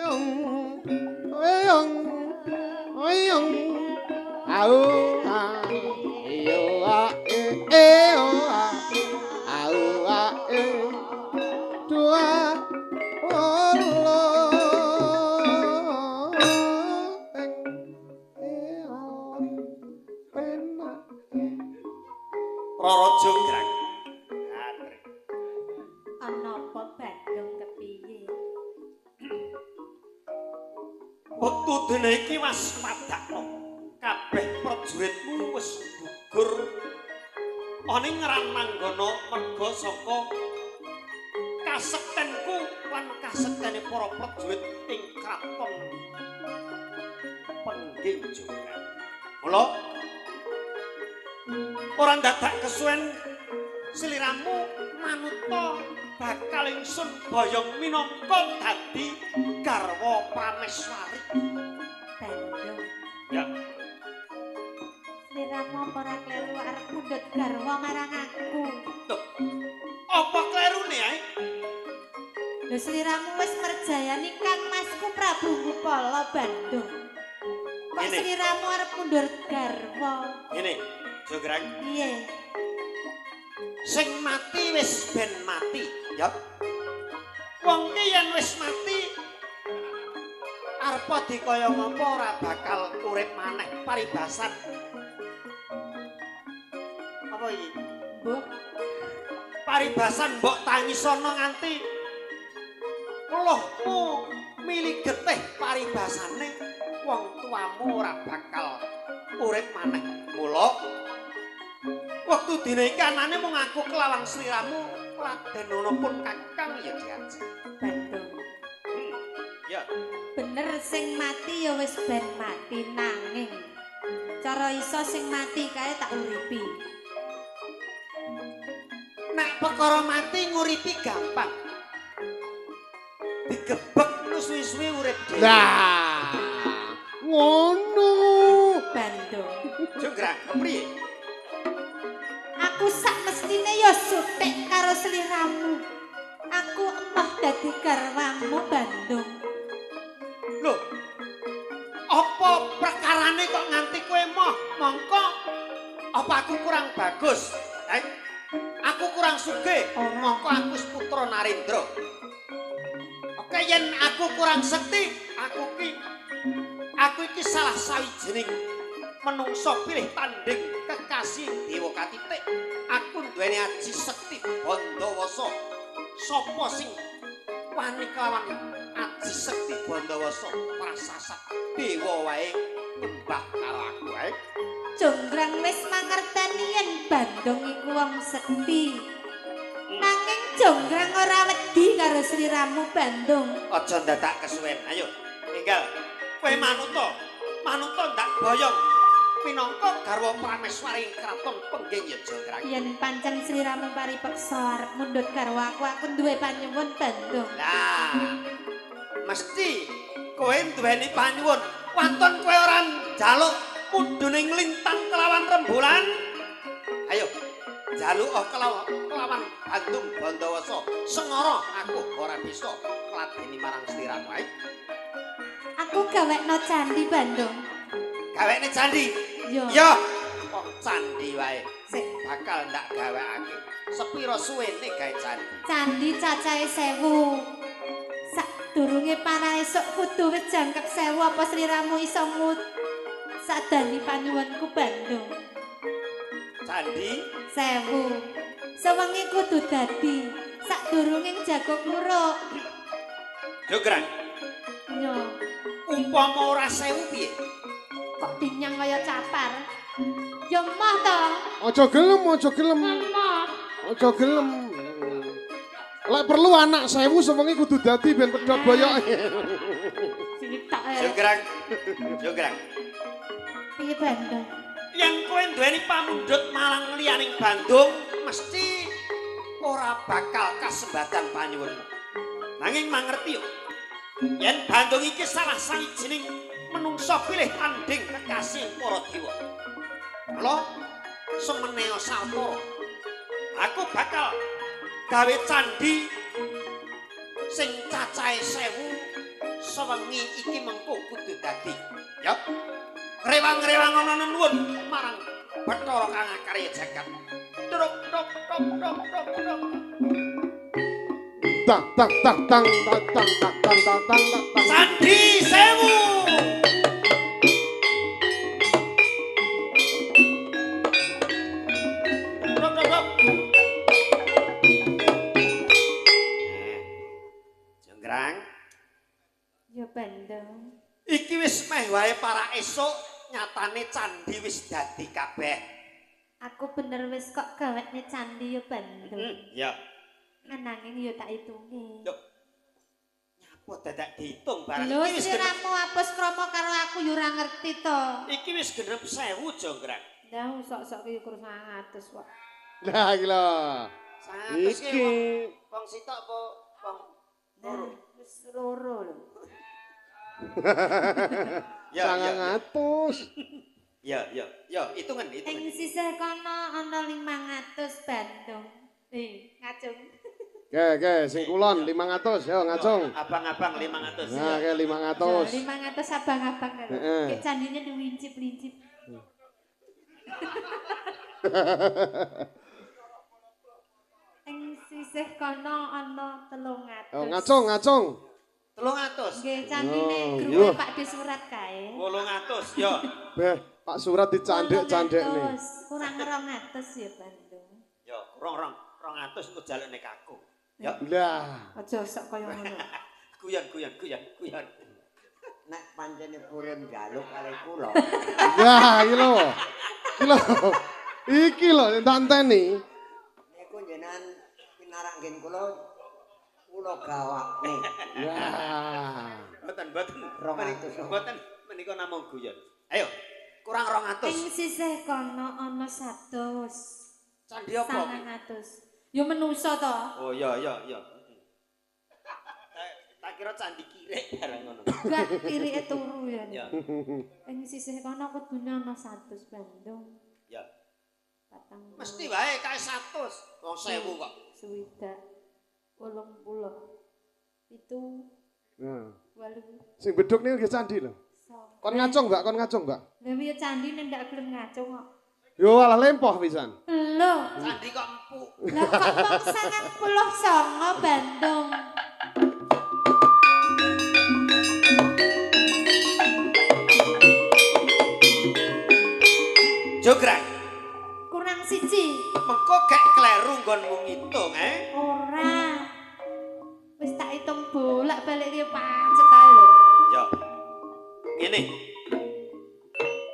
Au a yo a e e o a au a e dua lo ing e penak. Roro Jonggrang. Gatre. Ana apa Bandung kepiye? Wektu dene iki waspadakno. Kabeh prajuritmu wis gugur ana ing Ranmanggana merga saka kasektenku lan kasektene para prajurit ing kraton Pengging Jonggrang. Mula ora ndadak kesuwen sliramu manuta bakal ingsun boyong minangka dadi garwa prameswari. Bandung. Ya. Sliramu apa ora kleru arep mundhut garwa marang aku? Loh, apa klerune ae? Lho sliramu wis merjayani Kang Masku Prabu Gupala Bandung. Kok sliramu arep mundur garwa? Ngene, Jonggrang. Piye? Sing mati wis ben mati, ya. Wong ki yen wis mati arepa dikaya ngapa ora bakal urip maneh paribasan. Apa iki? Mbok, Paribasan mbok tangisana nganti keluhmu mili getih paribasane wong tuamu ora bakal urip maneh. Mula wektu dina iki anane mung aku kelawan sliramu laden ana pun kakang ya diajeng. Bandung. Ya. Bener sing mati ya wis ben mati nanging cara iso sing mati kae tak uripi. Nek perkara mati nguripi gampang. Digebek nu suwi-suwi urip dhewe. Lah, ngono. Bandung. Jonggrang, kepriye? Aku sak mestine ya sutik karo sliramu. Aku emoh dadi garwamu Bandung. Lho. Apa perkarane kok nganti kowe emoh? Mongko apa aku kurang bagus? Eh? Aku kurang sugih, mongko aku wis putra Narendra. Oke, yen aku kurang sekti, aku iki salah sawijining menungso pilih tanding kekasih Dewa Katitik. Aku duweni aji sekti Bandawasa. Sapa sing wani kelawan aji sekti Bandawasa prasasat dewa wae nyembah karo aku wae. Jonggrang wis mangerteni yen Bandung iku wong sekti. Nanging Jonggrang ora wedi karo sliramu Bandung. Aja ndadak kesuwen. Ayo, tinggal kowe manuta. Manuta ndak boyong minangka garwa prameswari ing kraton Pengging ya Jonggrang. Yen pancen sliramu paripeksa arep mundhut garwa aku, aku duwe panyuwun Bandung. Lah, mesti kowe duweni panyuwun. Waton kowe ora njaluk mudhuning lintang kelawan rembulan. Ayo, njaluk kelawan Bandung Bandawasa. Sengara aku ora bisa ngladeni marang sliramu ae. Aku gawekno candi Bandung. Gawekne candi? Yo. Ya, wong candi wae. Sik bakal ndak gawekake. Sepira suwene gawe candi? Candi cacahe 1000. Sadurunge para esuk kudu wis jangkep 1000 apa sliramu iso sadani panyuwunku Bandung. Candi 1000. Sewengi kudu dadi sadurunge jago kluruk. Jonggrang. Yo. Umpama ora 1000 piye? Kok dinyang kaya capar? Ya emoh to. Aja gelem, aja gelem. Emoh. Aja gelem. Lek perlu anak 1000 sewengi kudu dadi ben pedhot boyoke. Sitok. Jonggrang. Jonggrang. Piye Bandung? Yen kowe duweni pamundhut marang liyaning Bandung, mesti ora bakal kasembadan panyuwunmu. Nanging mangerti yo. Yen Bandung iki salah sawijining menungsa pilih tanding kekasih para dewa. Mula semeneo sawetara aku bakal gawe candi sing cacahe 1000 Sewengi iki mengko kudu dadi. Ya. Rewang-rewang ana nuwun marang Bathara kang akarya jagat. Truk truk truk truk truk truk. Tang tang tang tang tang tang tang tang tang tang tang. Candi Sewu. Truk truk truk. Jonggrang. Ya Bandung. Iki wis meh wae para esuk nyatane candi wis dadi kabeh. Aku bener wis kok gawekne candi ya Bandung. Ya. Ananging ya tak hitunge. Lho. Nyapa dadak diitung barang Lho iki wis genep. siramu apus krama karo aku ya ora ngerti to. Iki wis genep 1000 Jonggrang. Lah sok-sok ki ukur 900 kok. Lah iki lho. 100 ki Iki. wong sitok apa wong loro? Wis loro lho. Ya, ya. 900. Ya, ya, ya, hitungan, hitungan. Ing sisih kono ana 500 Bandung. Ngacung. Oke, oke, sing kulon 500 yo ngacung. Abang-abang 500. Nah, oke 500. 500 abang-abang lho. Heeh. Kayak candine diwincip-lincip. Ing sisih kono ana 300. Oh, ngacung, ngacung. 300. Nggih, candine Oh, gruwe iya. Pak De Surat kae. 800 ya. Beh, Pak Surat dicandhek-candhekne. 800, kurang 200 ya Bandung. Ya, kurang rong 200 engko jalukne kaku. Ya, Lah, Aja sok kaya ngono. guyon guyon guyon guyon. Nek pancene purun njaluk kalih kula. ya iki lho. Iki lho. Iki lho sing tak enteni. Niku jenengan pinarak nggen kula kula gawakne. Ya. Mboten mboten 200. Mboten menika namung guyon. Ayo, kurang 200. Ing sisih kono ana 100. Candi apa? 900. Ya menusa to. Oh iya iya iya. Tak kira candi kirik barang ngono. Gak kirike turu ya. Ya, Ing sisih kono kudune ana 100 Bandung. ya. Patang. Mesti wae kae 100. Wong 1000 kok. Swidak. 80. 7 Nah, 8 sing beduk niku nggih candi lho. 9. Kon ngacung, Mbak, kon ngacung, Mbak. Lah piye candi nek ndak gelem ngacung kok. Yo alah lempoh pisan. Lho, Candi kok empuk. lah kok mung 99 Bandung. Jograng. Kurang siji. Mengko gek kleru nggonmu ngitung, eh? Ora. Wis tak hitung bolak-balik ki pancet ae lho. Ya. Ngene.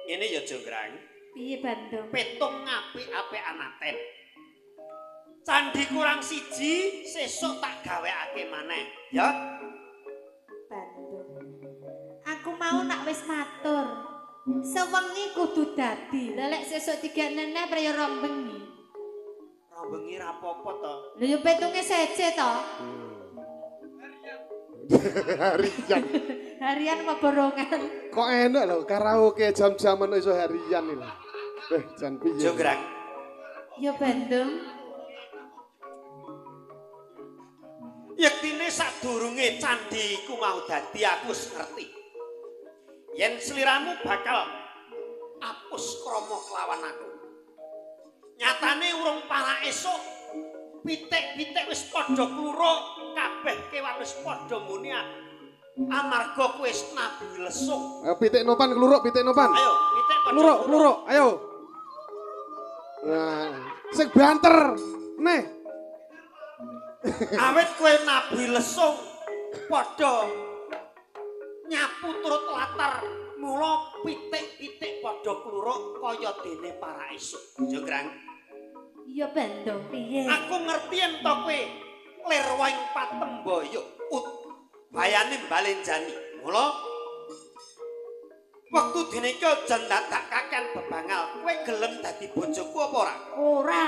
Ngene ya Jograng. Piye Bandung? Petung apik-apik anaten. Candi kurang siji, sesuk tak gawekake maneh, ya. Bandung. Aku mau nak wis matur. Sewengi kudu dadi. Lah lek sesuk diganene praya rong bengi. Rong bengi ra apa-apa to. Lha yo petunge seje to. Harian. Harian apa borongan? Kok enak lho karaoke jam-jaman iso harian iki lho. Jan piye. Jograng. Ya Bandung. Yektine sadurunge candi iku mau dadi aku wis ngerti. Yen sliramu bakal apus krama kelawan aku. Nyatane urung para esuk pitik-pitik wis padha kluruk, kabeh kewan wis padha muni amarga kowe wis nabi lesung. Ayo pitik nopan kluruk, pitik nopan. Ayo, pitik padha Kluruk, kluruk, ayo. Nah, sing banter. Neh. Awit kowe nabi lesung padha nyapu turut latar mula pitik-pitik padha kluruk kaya dene para esuk. Jograng, Ya Bandung piye? aku ngerti yen to kowe lirwa ing patemboyo ut bayane balenjani. Mula wektu dene iki aja ndadak kakean bebangal. Kowe gelem dadi bojoku apa ora? Ora.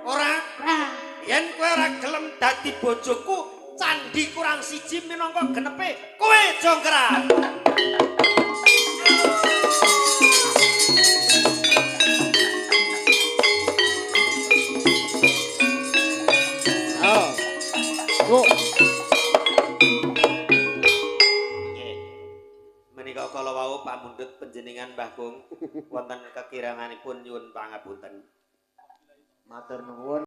Ora. Ora. Yen kowe ora gelem dadi bojoku, candi kurang siji minangka genepe kowe Jonggrang. Ayo. Kluruk. Menika kala wau pamundhut panjenengan Mbah Kung wonten kekiranganipun nyuwun pangapunten. Matur nuwun.